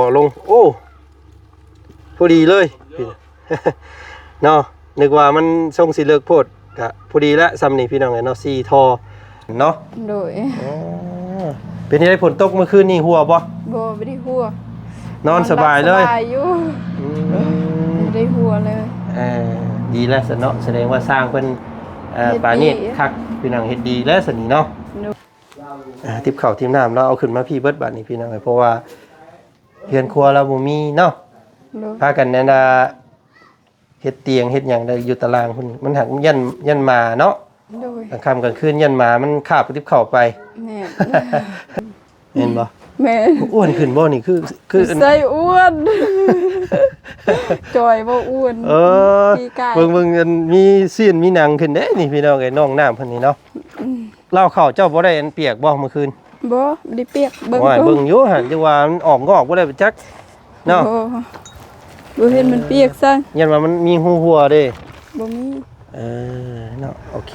ພໍລົງ ໂອ້ ພໍດີເລີຍ ເນາະ. ນຶກວ່າມັນຊົງຊິເລິກໂພດ ກະພໍດີແຫຼະ ຊ່ຳນີ້ພີ່ນ້ອງເອີຍເນາະ ສີ່ທໍ່ເນາະ. ໂດຍ ອໍ ເປັນຈັ່ງໃດ ຝົນຕົກມື້ຄືນນີ້ຮົ່ວບໍ່? ບໍ່ ບໍ່ໄດ້ຮົ່ວ ນອນສະບາຍເລີຍ ສະບາຍຢູ່. ອືມ ບໍ່ໄດ້ຮົ່ວເລີຍ. ເອີ ດີແລ້ວຊັ້ນເນາະ ສະແດງວ່າຊ່າງເພິ່ນ ເອີ ເຮັດດີ ປານີດຄັກ ພີ່ນ້ອງ ເຮັດດີແລ້ວຊັ້ນນີ້ເນາະ. ໂດຍ ອ່າ ຕິບເຂົ້າຕິບນ້ຳ ລາວເອົາຂຶ້ນມາພີ້ເບິດບາດນີ້ ພີ່ນ້ອງເອີຍ ເພາະວ່າເຮືອນຄົວລາວບໍ່ມີເນາະ. ໂດຍ ພາກັນນັ້ນນະ ເຮັດຕຽງເຮັດຫຍັງໄດ້ຢູ່ຕາລ່າງພຸ້ນ ມັນຫາກຢ້ານ ຢ້ານໝາເນາະ. ໂດຍ ກາງຄ່ຳກາງຄືນຢ້ານໝາມັນຄາບຕິບເຂົ້າໄປ. ແມ່ນ ແມ່ນບໍ່? ແມ່ນ. ອ້ວນຂຶ້ນບໍ່ນີ້? ຄື ຄື ໃສ່ອ້ວນ ຈ່ອຍບໍ່ອ້ວນ. ເອີ ປີກາຍ ເບິ່ງ ເບິ່ງ ອັນ ມີຊີ້ນມີໜັງຂຶ້ນເດ້ນີ້ ພີ່ນ້ອງເອີຍ ນ້ອງນ້ຳເພິ່ນນີ້ເນາະ. ອືມ ລາວເຂົ້າເຈົ້າບໍ່ໄດ້ອັນປຽກບໍ່ມື້ຄືນ? ບໍ່ ບໍ່ໄດ້ປຽກ. ເບິ່ງ ໂອ້ຍ ເບິ່ງຢູ່ຫັ້ນ ຈັ່ງວ່າມັນອອກງອກບໍ່ໄດ້ໄປຈັກເນາະ. ບໍ່ ບໍ່ເຫັນມັນປຽກຊ້ຳ ຢ້ານວ່າມັນມີຮູຮົ່ວເດ້. ບໍ່ມີ. ເອີ ເນາະ ໂອເຄ.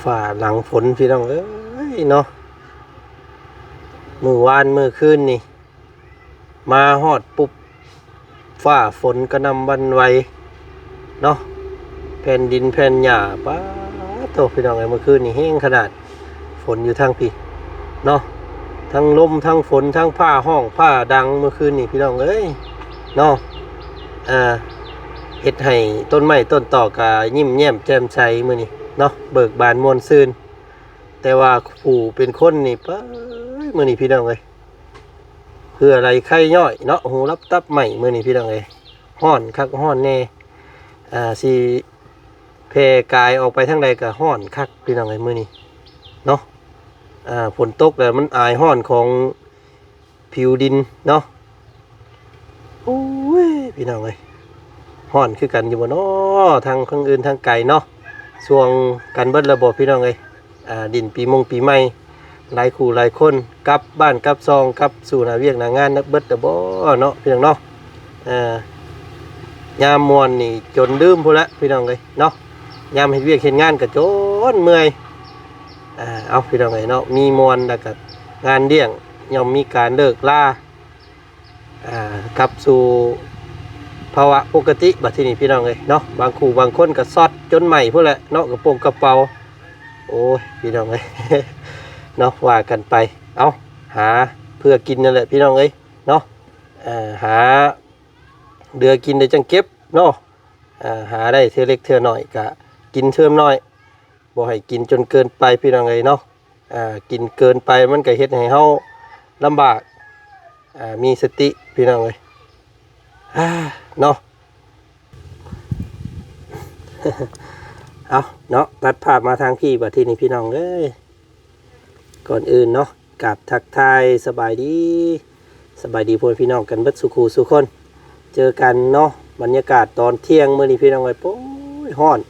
ຟ້າຫຼັງຝົນ ພີ່ນ້ອງເອີຍເນາະ. ມື້ວານມື້ຄືນນີ້ ມາຮອດປຸບ ຟ້າຝົນກະໜ່ຳຫວັ່ນໄຫວເນາະ ແຜ່ນດິນແຜ່ນຫຍ້າ. ປາໂທ້ ພີ່ນ້ອງເອີຍ ມື້ຄືນນີ້ແຮງຂະໜາດ ຝົນຢູ່ທາງພີ້ເນາະ ທັງລົມ ທັງຝົນ ທັງຟ້າຮ້ອງຟ້າດັງ ມື້ຄືນນີ້ ພີ່ນ້ອງເອີຍເນາະ. ອ່າ ເຮັດໃຫ້ຕົ້ນໄມ້ຕົ້ນຕອກກະຍິ້ມແຍ້ມແຈ່ມໃສມື້ນີ້ເນາະ ເບີກບານມ່ວນຊື່ນ. ແຕ່ວ່າຜູ້ເປັນຄົນນີ້ ປາ ມື້ນີ້ ພີ່ນ້ອງເອີຍ ເຫື່ອໄຫຼໄຄຍ້ອຍເນາະ ຫູລັບຕັບໄໝ້ມື້ນີ້ ພີ່ນ້ອງເອີຍ. ຮ້ອນຄັກຮ້ອນແນ່ ອ່າ ຊິແຜ່ກາຍອອກໄປທາງໃດກະຮ້ອນຄັກ ພີ່ນ້ອງເອີຍ ມື້ນີ້ເນາະ. ອ່າ ຝົນຕົກແລ້ວມັນອາຍຮ້ອນຂອງຜິວດິນເນາະ. ໂອ້ຍ ພີ່ນ້ອງເອີຍ ຮ້ອນຄືກັນຢູ່ບໍ່ເນາະ ທາງ ທາງອື່ນທາງໄກເນາະ ຊ່ວງກັນເບິດແລ້ວບໍ່ ພີ່ນ້ອງເອີຍ? ອ່າ ດິນປີມົງປີໃໝ່ ຫຼາຍຄູ່ຫຼາຍຄົນກັບບ້ານກັບຊ່ອງ ກັບສູ່ໜ້າວຽກໜ້າງານເບິດແລ້ວບໍ່ເນາະ ພີ່ນ້ອງເນາະ. ເອີ ຍາມມ່ວນນີ້ຈົນລືມພຸ້ນແຫຼະ ພີ່ນ້ອງເອີຍເນາະ ຍາມເຮັດວຽກເຮັດງານກະຈົນເມື່ອຍ. ອ່າ ເອົາ ພີ່ນ້ອງເອີຍເນາະ ມີມ່ວນແລ້ວກະງານລ້ຽງ ຍ່ອມມີການເລີກລາ ອ່າ ກັບສູ່ພາວະປົກກະຕິບາດທີນີ້ ພີ່ນ້ອງເອີຍເນາະ. ບາງຄູ່ບາງຄົນກະຊັອດຈົນໄໝ້ພຸ້ນແຫຼະເນາະ ກະໂປງກະເປົາ. ໂອ້ຍ ພີ່ນ້ອງເອີຍເນາະ ວ່າກັນໄປ. ເອົາ ຫາເພື່ອກິນນັ້ນແຫຼະ ພີ່ນ້ອງເອີຍເນາະ. ເອີ ຫາເຫຼືອກິນໄດ້ຈັ່ງເກັບເນາະ. ເອີ ຫາໄດ້ເທື່ອເລັກເທື່ອນ້ອຍກະກິນເທື່ອນ້ອຍ ບໍ່ໃຫ້ກິນຈົນເກີນໄປ ພີ່ນ້ອງເອີຍເນາະ. ອ່າ ກິນເກີນໄປມັນກະເຮັດໃຫ້ເຮົາລຳບາກ ອ່າ ມີສະຕິ ພີ່ນ້ອງເອີຍ ເນາະ. ເອົາເນາະ ຕັດພາບມາທາງພີ້ບາດທີນີ້ ພີ່ນ້ອງເອີຍ. ກ່ອນອື່ນເນາະ ກາບທັກທາຍສະບາຍດີ ສະບາຍດີພໍ່ແມ່ພີ່ນ້ອງກັນເບິດສູ່ຄູ່ສູ່ຄົນ ເຈີກັນເນາະ. ບັນຍາກາດຕອນທ່ຽງມື້ນີ້ ພີ່ນ້ອງເອີຍ ໂອ້ຍ ຮ້ອນ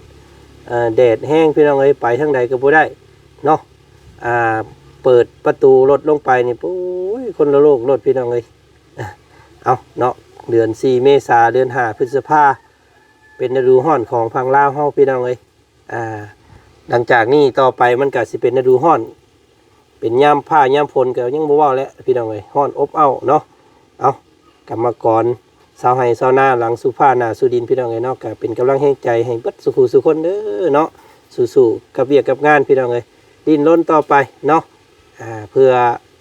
ເອີ ແດດແຮງ ພີ່ນ້ອງເອີຍ ໄປທາງໃດກະບໍ່ໄດ້ເນາະ. ອ່າ ເປີດປະຕູລົດລົງໄປນີ້ ໂອ້ຍ ຄົນລະໂລກໂລດ ພີ່ນ້ອງເອີຍ. ເອົາເນາະ ເດືອນສີ່ເມສາ ເດືອນຫ້າພຶດສະພາ ເປັນລະດູຮ້ອນຂອງຝັ່ງລາວເຮົາ ພີ່ນ້ອງເອີຍ. ອ່າ ຫຼັງຈາກນີ້ຕໍ່ໄປມັນກະຊິເປັນລະດູຮ້ອນ ເປັນຍາມຟ້າຍາມຝົນກະຍັງບໍ່ເວົ້າແຫຼະ ພີ່ນ້ອງເອີຍ ຮ້ອນອົບເອົ້າເນາະ. ເອົາ ກຳມະກອນຊາວໄຮ່ຊາວນາ ຫຼັງສູ່ຟ້າໜ້າສູ່ດິນ ພີ່ນ້ອງເອີຍເນາະ ກະເປັນກຳລັງແຮງໃຈໃຫ້ເບິດສູ່ຄູ່ສູ່ຄົນເດີເນາະ. ສູ້ໆກັບວຽກກັບງານ ພີ່ນ້ອງເອີຍ ດີ້ນລົນຕໍ່ໄປເນາະ ອ່າ ເພື່ອ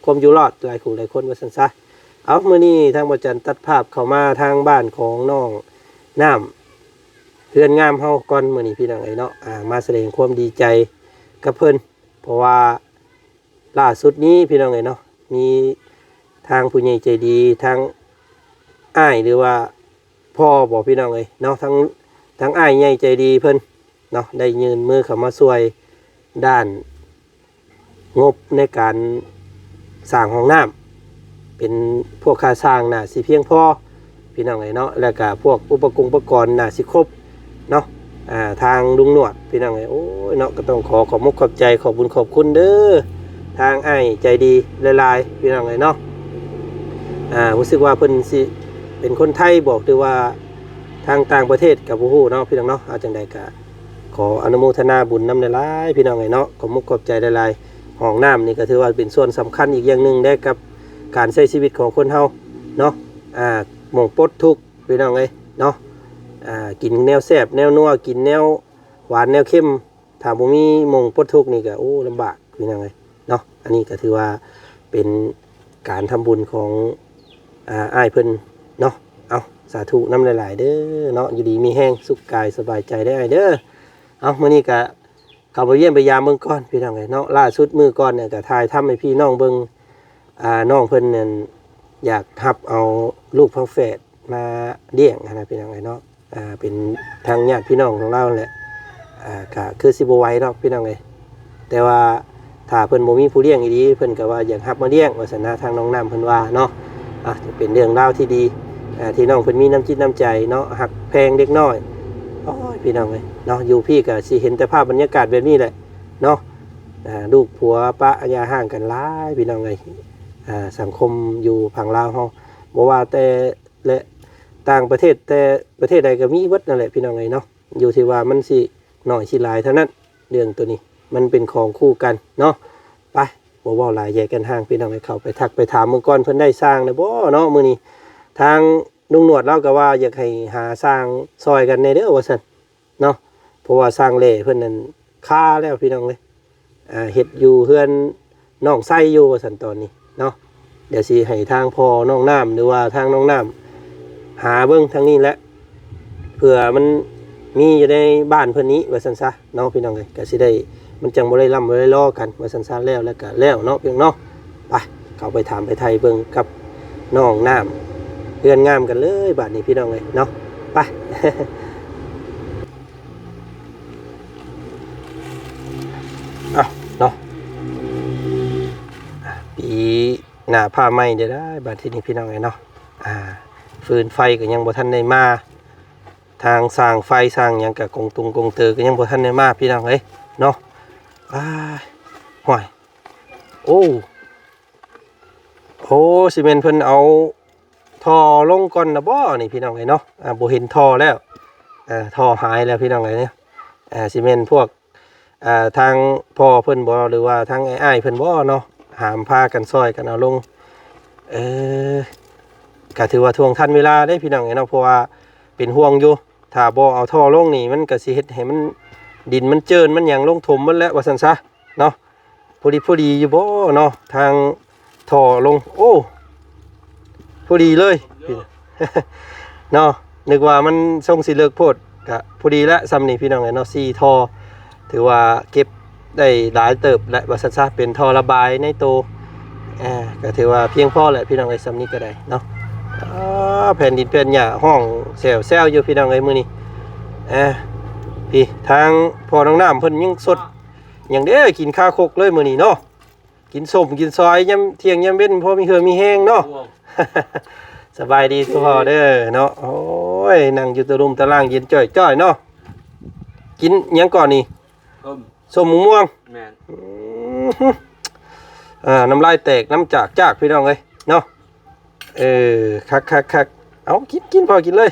ຄວາມຢູ່ລອດ ຫຼາຍຄູ່ຫຼາຍຄົນວ່າຊັ້ນຊະ. ເອົາ ມື້ນີ້ທາງບໍ່ຈັນຕັດພາບເຂົ້າມາທາງບ້ານຂອງນ້ອງນ້ຳ ເຮືອນງາມເຮົາກ່ອນມື້ນີ້ ພີ່ນ້ອງເອີຍເນາະ. ອ່າ ມາສະແດງຄວາມດີໃຈກັບເພິ່ນ ເພາະວ່າລ່າສຸດນີ້ ພີ່ນ້ອງເອີຍເນາະ ມີທາງຜູ້ໃຫຍ່ໃຈດີ ທາງອ້າຍ ຫຼືວ່າພໍ່ບໍ ພີ່ນ້ອງເອີຍເນາະ ທາງ ທາງອ້າຍໃຫຍ່ໃຈດີເພິ່ນເນາະ ໄດ້ຍື່ນມືເຂົ້າມາຊ່ວຍດ້ານ ງົບໃນການສ້າງຫ້ອງນ້ຳ ເປັນພວກຄ່າສ້າງໜ້າຊິພຽງພໍ ພີ່ນ້ອງເອີຍເນາະ. ແລ້ວກະພວກອຸປະກົງອຸປະກອນໜ້າຊິຄົບເນາະ. ອ່າ ທາງລຸງໜວດ ພີ່ນ້ອງເອີຍ ໂອ້ຍເນາະ ກະຕ້ອງຂໍຂອບມຸກຂອບໃຈ ຂອບບຸນຂອບຄຸນເດີ ທາງອ້າຍໃຈດີຫຼາຍໆ ພີ່ນ້ອງເອີຍເນາະ. ອ່າ ຮູ້ສຶກວ່າເພິ່ນຊິເປັນຄົນໄທບໍ ຫຼືວ່າທາງຕ່າງປະເທດກໍບໍ່ຮູ້ເນາະ ພີ່ນ້ອງເນາະ. ເອົາ ຈັ່ງໃດກໍຂໍອະນຸໂມທະນາບຸນນຳຫຼາຍໆ ພີ່ນ້ອງເອີຍເນາະ. ຂອບມຸກຂອບໃຈຫຼາຍໆ. ຫ້ອງນ້ຳນີ້ກໍຖືວ່າເປັນສ່ວນສຳຄັນອີກຢ່າງໜຶ່ງເດ້ ກັບການໃຊ້ຊີວິດຂອງຄົນເຮົາເນາະ. ອ່າ ໝ່ອງປົດທຸກ ພີ່ນ້ອງເອີຍເນາະ. ອ່າ ກິນແນວແຊບແນວນົວ ກິນແນວຫວານແນວເຄັມ ຖ້າບໍ່ມີໝ່ອງປົດທຸກນີ້ກໍ ໂອ້ ລຳບາກ ພີ່ນ້ອງເອີຍເນາະ. ອັນນີ້ກໍຖືວ່າເປັນການທຳບຸນຂອງ ອ່າ ອ້າຍເພິ່ນເນາະ. ເອົາ ສາທຸນຳຫຼາຍໆເດີເນາະ. ຢູ່ດີມີແຮງ ສຸກກາຍສະບາຍໃຈເດີອ້າຍເດີ. ເອົາ ມື້ນີ້ກໍເຂົ້າໄປຢ້ຽມໄປຢາມເບິ່ງກ່ອນ ພີ່ນ້ອງເອີຍເນາະ. ລ່າສຸດມື້ກ່ອນນີ້ກໍຖ່າຍທຳໃຫ້ພີ່ນ້ອງເບິ່ງ ອ່າ ນ້ອງເພິ່ນນັ້ນຢາກຮັບເອົາລູກຝາແຝດມາລ້ຽງຫັ້ນນະ ພີ່ນ້ອງເອີຍເນາະ. ອ່າ ເປັນທາງຍາດພີ່ນ້ອງຂອງລາວນັ້ນແຫຼະ. ອ່າ ກະຄືຊິບໍ່ໄຫວດອກ ພີ່ນ້ອງເອີຍ, ແຕ່ວ່າຖ້າເພິ່ນບໍ່ມີຜູ້ລ້ຽງອີ່ຫຼີ ເພິ່ນກໍວ່າຢາກຮັບມາລ້ຽງວ່າຊັ້ນນະ, ທາງນ້ອງນ້ຳເພິ່ນວ່າເນາະ. ອ່າ ເປັນເລື່ອງລາວທີ່ດີ ອ່າ ທີ່ນ້ອງເພິ່ນມີນ້ຳຈິດນ້ຳໃຈເນາະ, ຮັກແພງເດັກນ້ອຍ. ໂອ້ຍ ພີ່ນ້ອງເອີຍເນາະ, ຢູ່ພີ້ກໍຊິເຫັນແຕ່ພາບບັນຍາກາດແບບນີ້ແຫຼະເນາະ. ອ່າ ລູກຜົວປະຢ່າຮ້າງກັນຫຼາຍ ພີ່ນ້ອງເອີຍ. ອ່າ ສັງຄົມຢູ່ຝັ່ງລາວເຮົາ ບໍ່ວ່າແຕ່ ແລະ ຕ່າງປະເທດ ແຕ່ປະເທດໃດກໍມີເບິດນັ້ນແຫຼະ ພີ່ນ້ອງເອີຍເນາະ, ຢູ່ທີ່ວ່າມັນຊິໜ້ອຍຊິຫຼາຍເທົ່ານັ້ນ. ເລື່ອງໂຕນີ້ມັນເປັນຂອງຄູ່ກັນເນາະ. ໄປ ບໍ່ເວົ້າຫຼາຍ ແຍກກັນຫ່າງ ພີ່ນ້ອງເອີຍ. ເຂົ້າໄປທັກໄປຖາມເບິ່ງກ່ອນ ເພິ່ນໄດ້ຊ່າງແລ້ວບໍ່ເນາະມື້ນີ້. ທາງລຸງໜວດລາວກໍວ່າຢາກໃຫ້ຫາຊ່າງຊ່ອຍກັນແດ່ເດີວ່າຊັ້ນເນາະ, ເພາະວ່າຊ່າງແຫຼເພິ່ນນັ້ນຄາແລ້ວ ພີ່ນ້ອງເອີຍ. ອ່າ ເຮັດຢູ່ເຮືອນນ້ອງໄຊຢູ່ວ່າຊັ້ນຕອນນີ້ເນາະ. ດຽວຊິໃຫ້ທາງພໍ່ນ້ອງນ້ຳ ຫຼືວ່າທາງນ້ອງນ້ຳຫາເບິ່ງທາງນີ້ແຫຼະ ເພື່ອມັນມີຢູ່ໃນບ້ານເພິ່ນນີ້ວ່າຊັ້ນຊະເນາະ ພີ່ນ້ອງເອີຍ. ກໍຊິໄດ້ ມັນຈັ່ງບໍ່ໄດ້ລ່ຳບໍ່ໄດ້ລໍກັນວ່າຊັ້ນຊະ, ແລ້ວແລ້ວກໍແລ້ວເນາະ ພີ່ນ້ອງເນາະ. ໄປ ເຂົ້າໄປຖາມໄປໄຖ່ເບິ່ງກັບນ້ອງນ້ຳ ເຮືອນງາມກັນເລີຍບາດນີ້ ພີ່ນ້ອງເອີຍເນາະ. ໄປ ເອົາເນາະ ປີໜ້າຟ້າໃໝ່ເດີ ບາດທີນີ້ ພີ່ນ້ອງເອີຍເນາະ. ອ່າ ຟືນໄຟກໍຍັງບໍ່ທັນໄດ້ມາ, ທາງຊ່າງໄຟຊ່າງຫຍັງກໍກົງຕຸງກົງເຕີກໍຍັງບໍ່ທັນໄດ້ມາ ພີ່ນ້ອງເອີຍເນາະ. ອ້າຍ ຫ້ວຍ ໂອ້ ໂອ້ ຊິແມ່ນເພິ່ນເອົາທໍ່ລົງກ່ອນນະບໍ່ນີ້ ພີ່ນ້ອງເອີຍເນາະ. ອ່າ ບໍ່ເຫັນທໍ່ແລ້ວ ເອີ ທໍ່ຫາຍແລ້ວ ພີ່ນ້ອງເອີຍເນາະ. ອ່າ ຊິແມ່ນພວກ ອ່າ ທາງພໍ່ເພິ່ນບໍ່ ຫຼືວ່າທາງອ້າຍໆເພິ່ນບໍ່ເນາະ, ຫາມພາກັນຊ່ອຍກັນເອົາລົງ. ເອີ ກໍຖືວ່າທວງທັນເວລາເດ້ ພີ່ນ້ອງເອີຍເນາະ, ເພາະວ່າເປັນຫ່ວງຢູ່ ຖ້າບໍ່ເອົາທໍ່ລົງນີ້ ມັນກໍຊິເຮັດໃຫ້ມັນ ດິນມັນເຈີນມັນຫຍັງລົງຖົມໝົດແລ້ວວ່າຊັ້ນຊະເນາະ. ພໍດີ ພໍດີຢູ່ບໍ່ເນາະ ທາງທໍ່ລົງ? ໂອ້ ພໍດີເລີຍເນາະ, ນຶກວ່າມັນຊົງຊິເລິກໂພດ. ກະພໍດີລະ ສ່ຳນີ້ ພີ່ນ້ອງເອີຍເນາະ, ສີ່ທໍ່ ຖືວ່າເກັບໄດ້ຫຼາຍເຕີບແຫຼະວ່າຊັ້ນຊະ, ເປັນທໍ່ລະບາຍໃນໂຕ. ເອີ ກະຖືວ່າພຽງພໍແຫຼະ ພີ່ນ້ອງເອີຍ, ສ່ຳນີ້ກໍໄດ້ເນາະ. ອ້າ ແຜ່ນດິນແຜ່ນຫຍ້າຮ້ອງແຊວໆຢູ່ ພີ່ນ້ອງເອີຍ ມື້ນີ້. ເອີ ພີ້ ທາງພໍ່ນ້ອງນ້ຳເພິ່ນຍັງສົດ ຫຍັງເດ້ ກິນຄາຄົກເລີຍມື້ນີ້ເນາະ, ກິນສົ້ມກິນຊອຍຍາມທ່ຽງຍາມເວັນ ພໍມີເຫື່ອມີແຮງເນາະ. ສະບາຍດີທຸກຄົນເດີເນາະ. ໂອ້ຍ ນັ່ງຢູ່ຕະລຸ່ມຕະລ່າງເຢັນຈ້ອຍໆເນາະ. ກິນຫຍັງກ່ອນນີ້? ສົ້ມ ສົ້ມໝາກມ່ວງ. ແມ່ນ. ອືມ ອ່າ ນ້ຳລາຍແຕກນ້ຳຈາກໆ ພີ່ນ້ອງເອີຍເນາະ. ເອີ ຄັກໆໆ. ເອົາ ກິນ ກິນ ພໍກິນເລີຍ.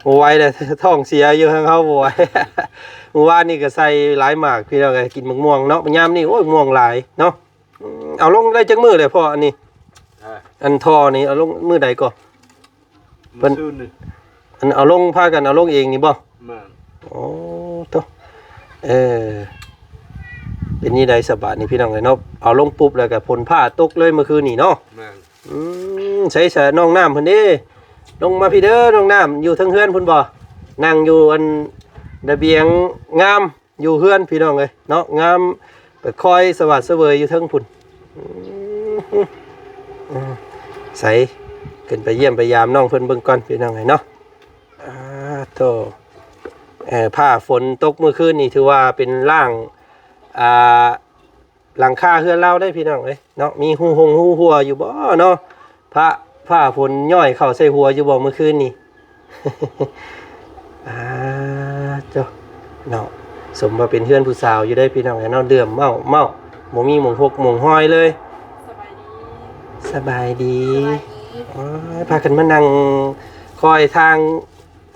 ບໍ່ໄຫວແລ້ວ ທ້ອງເສຍຢູ່ ທາງເຮົາບໍ່ໄຫວ. ມື້ວານນີ້ກໍໃສ່ຫຼາຍໝາກ ພີ່ນ້ອງເອີຍ, ກິນໝາກມ່ວງເນາະ. ຍາມນີ້ ໂອ້ຍ ມ່ວງຫຼາຍເນາະ. ອືມ ເອົາລົງໄດ້ຈັກມື້ແລ້ວພໍ່ ອັນນີ້? ອ່າ ອັນທໍ່ນີ້ເອົາລົງມື້ໃດກໍ? ເພິ່ນ ມື້ຊືນນີ້ ອັນເອົາລົງ ພາກັນເອົາລົງເອງນີ້ບໍ່? ແມ່ນ. ໂອ້ ໂທ້ ເອີ ເປັນນີ້ໃດສະບາດນີ້ ພີ່ນ້ອງເອີຍເນາະ, ເອົາລົງປຸບແລ້ວກໍຝົນຟ້າຕົກເລີຍເມື່ອຄືນນີ້ເນາະ. ແມ່ນ. ອືມ ໃສສະນ້ອງນ້ຳເພິ່ນເດ້? ລົງມາພີ້ເດີນ້ອງນ້ຳ, ຢູ່ເທິງເຮືອນພຸ້ນບໍ່? ນັ່ງຢູ່ອັນລະບຽງງາມ ຢູ່ເຮືອນ ພີ່ນ້ອງເອີຍເນາະ, ງາມ ໄປຄອຍສະຫວາດສະເຫວີຍຢູ່ເທິງພຸ້ນ. ອືມ ໃສ ຂຶ້ນໄປຢ້ຽມໄປຢາມນ້ອງເພິ່ນເບິ່ງກ່ອນ ພີ່ນ້ອງເອີຍເນາະ. ອ່າ ໂທ້ ເອີ ຟ້າຝົນຕົກມື້ຄືນນີ້ ຖືວ່າເປັນລ້າງ ອ່າ ຫຼັງຄາເຮືອນລາວໄດ້ ພີ່ນ້ອງເອີຍເນາະ. ມີຮູຫົງຮູຮົ່ວຢູ່ບໍ່ເນາະ? ຟ້າ ຟ້າຝົນຍ້ອຍເຂົ້າໃສ່ຫົວຢູ່ບໍ່ມື້ຄືນນີ້? ອ່າ ໂທ້ ເນາະ, ສົມວ່າເປັນເຮືອນຜູ້ສາວຢູ່ເດ້ ພີ່ນ້ອງເອີຍເນາະ. ເຫຼື້ອມເມົ້າເມົ້າ ບໍ່ມີໝ່ອງຫົກໝ່ອງຫ້ອຍເລີຍ. ສະບາຍດີ. ສະບາຍດີ. ສະບາຍດີ. ໂອ້ຍ ພາກັນມານັ່ງຄອຍທາງ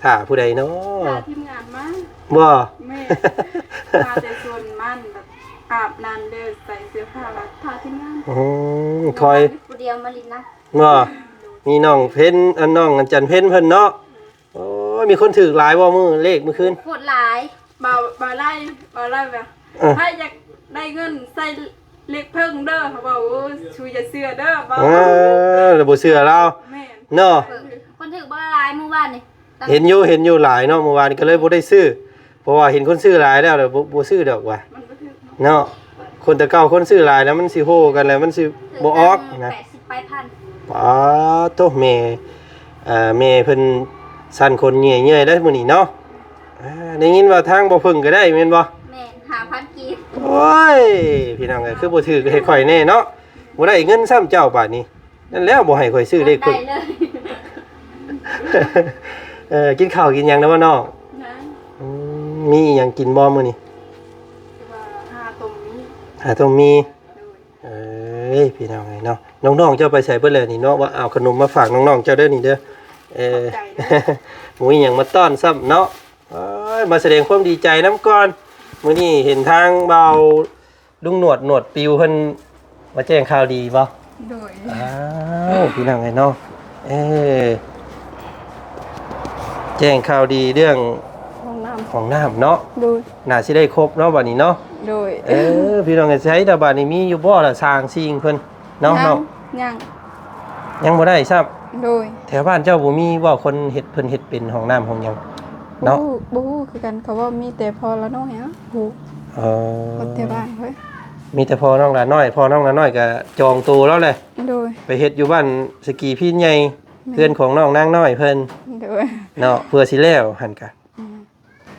ຖ້າຜູ້ໃດເນາະ? ຖ້າທີມງານມາ. ບໍ່? ແມ່ນ. ມາແຕ່ສວນມັນ ແບບອາບນ້ຳແລ້ວໃສ່ເສື້ອຜ້າ ແລ້ວຖ້າທີມງານ. ອືມ ຄອຍ ຜູ້ດຽວມາຫຼິ້ນນະ. ບໍ່? ມີນ້ອງເພັນ ອັນ ນ້ອງອັນຈັນເພັນເພິ່ນເນາະ. ໂອ້ຍ ມີຄົນຖືກຫຼາຍບໍ່ມື້ເລກມື້ຄືນ? ໂຄດຫຼາຍ. ບ່າວ ບ່າວໄລ່ ບ່າວໄລ່ວ່າ ເອີ ໃຜຢາກໄດ້ເງິນໃສ່ເລກເພິ່ນເດີ ເຂົາເວົ້າ. ໂອ້ຍ ຊູຢ່າເຊື່ອເດີ ເວົ້າ. ເອີ ແລ້ວບໍ່ເຊື່ອລາວ. ແມ່ນ. ເນາະ ເພິ່ນຖືກບໍ່ຫຼາຍມື້ວານນີ້. ເຫັນຢູ່ ເຫັນຢູ່ຫຼາຍເນາະ ມື້ວານນີ້ ກໍເລີຍບໍ່ໄດ້ຊື້ ເພາະວ່າເຫັນຄົນຊື້ຫຼາຍແລ້ວ ແລ້ວບໍ່ ບໍ່ຊື້ດອກວ່າ ມັນບໍ່ຖືກເນາະ. ເນາະ ຄົນແຕ່ເກົ່າຄົນຊື້ຫຼາຍແລ້ວ ມັນຊິໂຮກັນແລ້ວ ມັນຊິບໍ່ອອກນະ. ແປດສິບປາຍພັນ. ປາໂທ້ ແມ່ ເອີ ແມ່ເພິ່ນສັ່ນຂົນເຫຍື່ອຍໆ ໄດ້ມື້ນີ້ເນາະ. ອ່າ ໄດ້ຍິນວ່າທາງບໍ່ເພິ່ງກໍໄດ້ແມ່ນບໍ່? ແມ່ນ ຫ້າພັນກີບ. ໂອ້ຍ ພີ່ນ້ອງເອີຍ ຄືບໍ່ຖືກໃຫ້ຂ້ອຍແດ່ເນາະ. ບໍ່ໄດ້ເງິນຊ້ຳເຈົ້າບາດນີ້. ນັ້ນແຫຼະ ບໍ່ໃຫ້ຂ້ອຍຊື້ເລກເພິ່ນ. ຢາກໄດ້ເລີຍ. ເອີ ກິນເຂົ້າກິນຫຍັງແລ້ວບໍ່ນ້ອງ? ຍັງ. ອືມ ມີອີ່ຫຍັງກິນບໍ່ມື້ນີ້? ວ່າຫາຕົ້ມໝີ່. ຫາຕົ້ມໝີ່. ໂດຍ. ເອີຍ ພີ່ນ້ອງເອີຍເນາະ ນ້ອງໆ ເຈົ້າໄປໃສເບິດແລ້ວນີ້ເນາະ? ວ່າເອົາຂະໜົມມາຝາກນ້ອງໆ ເຈົ້າເດີນີ້ເດີ. ເອີ ຂອບໃຈເດີ. ບໍ່ມີຫຍັງມາຕ້ອນຊ້ຳເນາະ. ເອີຍ ມາສະແດງຄວາມດີໃຈນຳກ່ອນ. ມື້ນີ້ເຫັນທາງບ່າວລຸງໜວດ ໜວດປິວເພິ່ນມາແຈ້ງຂ່າວດີບໍ່? ໂດຍ. ອ້າວ ພີ່ນ້ອງເອີຍເນາະ ເອີ ແຈ້ງຂ່າວດີເລື່ອງຫ້ອງນ້ຳ ຫ້ອງນ້ຳເນາະ. ໂດຍ. ໜ້າຊິໄດ້ຄົບເນາະບາດນີ້ເນາະ. ໂດຍ. ເອີ ພີ່ນ້ອງເອີຍ ໃສດາບາດນີ້ມີຢູ່ບໍ່ລະ ສ້າງຊິງເພິ່ນເນາະ? ຍັງ ນ້ອງ ຍັງ ຍັງບໍ່ໄດ້ຊ້ຳ. ໂດຍ. ແຖວບ້ານເຈົ້າບໍ່ມີບໍ່ຄົນເຮັດ ເພິ່ນເຮັດເປັນຫ້ອງນ້ຳຫ້ອງຫຍັງເນາະ? ບໍ່ຮູ້ ບໍ່ຮູ້ຄືກັນ ເຂົາເວົ້າມີແຕ່ພໍ່ລາວນ້ອຍຫັ້ນຮູ້. ເອີ ຄົນແຖວບ້ານຂ້ອຍ ມີແຕ່ພໍ່ນ້ອງລານ້ອຍ ພໍ່ນ້ອງລານ້ອຍກໍຈອງໂຕແລ້ວແຫຼະ. ໂດຍ. ໄປເຮັດຢູ່ບ້ານສະກີພີນໃຫຍ່. ແມ່ນ. ເຮືອນຂອງນ້ອງນາງນ້ອຍເພິ່ນ. ໂດຍ. ເນາະ ເພື່ອຊິແລ້ວຫັ້ນກະ. ອືມ.